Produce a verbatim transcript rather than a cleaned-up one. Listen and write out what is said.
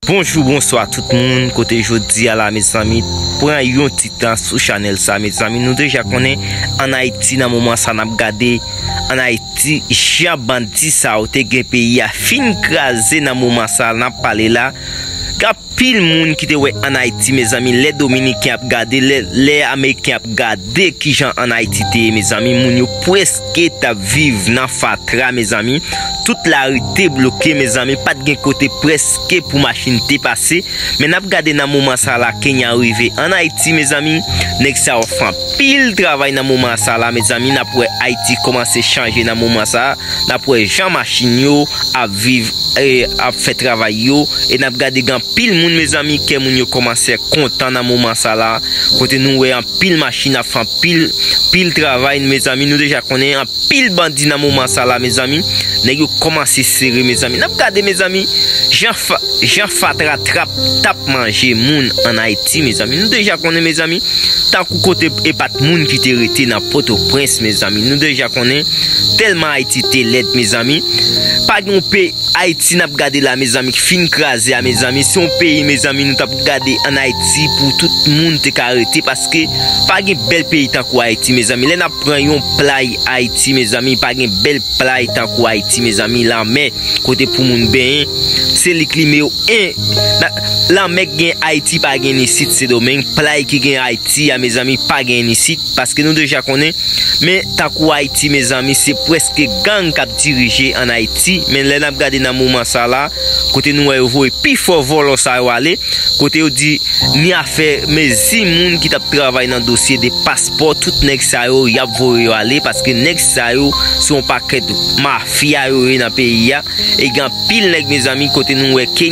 Bonjou, bonswa tout moun. Kote jodi a la, mezanmi, pran yon ti tan sou chanèl sa, mezanmi. Nou deja konnen, ann Ayiti, nan moman sa, n ap gade ann Ayiti, jan bandi sa yo te gen peyi a fin kraze nan moman sa, n ap pale la. Gen anpil moun ki te wè ann Ayiti, mezanmi, lè Dominiken ap gade, lè, lè Ameriken ap gade kijan ann Ayiti te ye, mezanmi, moun yo prèske t ap viv nan fatra, mezanmi. Tout lari te bloke, mezanmi, pa t gen kote prèske pou machin te pase. Men n ap gade nan moman sa la, Kenya rive ann Ayiti, mezanmi. Nèg sa yo fè anpil travay nan moman sa la, mezanmi. N ap wè Ayiti kòmanse chanje nan moman sa. N ap wè jan machin yo ap viv, e, ap fè travay yo. E n ap gade gen anpil moun, mezanmi, kè moun yo kòmanse kontan nan moman sa la. Kote nou wè anpil machin ap fè anpil, pil travay, mezanmi. Nou deja konnen anpil bandi nan moman sa la, mezanmi. Nèg yo kòmanse sere, mezanmi. N ap gade, mezanmi, jan fa-, jan fatra trap t ap manje moun ann Ayiti, mezanmi. Nou deja konnen, mezanmi, tankou kote e pa t moun ki te rete nan Pòtoprens, mezanmi. Nou deja konnen tèlman Ayiti te lèd, mezanmi. Pa gen yon peyi Ayiti n ap gade la, mezanmi, ki fin kraze a, mezanmi. Se yon peyi, mezanmi, nou t ap gade ann Ayiti pou tout moun te ka rete, paske pa gen bèl peyi tankou Ayiti, mezanmi. Lè n ap pran yon play Ayiti, mezanmi, pa gen bèl play tankou Ayiti, mezanmi. Lanmè, kote pou moun benyen, se li k nimewo en. Na-, lanmè k gen Ayiti pa gen isit, Sendomeng. Play ki gen Ayiti a, mezanmi, pa gen isit, paske nou deja konnen. Men tankou Ayiti, mezanmi, se prèske gang k ap dirije ann Ayiti. Men lè n ap gade nan moman sa la, kote nou wè yo voye pi fò vòlò sa yo ale, kote yo di ni afè mezi moun ki t ap travay nan dosye de paspò, tout nèg sa yo, y ap voye yo ale, paske nèg sa yo se yon pakèt mafya yo ye nan peyi a. E gen anpil nèg, mezanmi, kote nou wè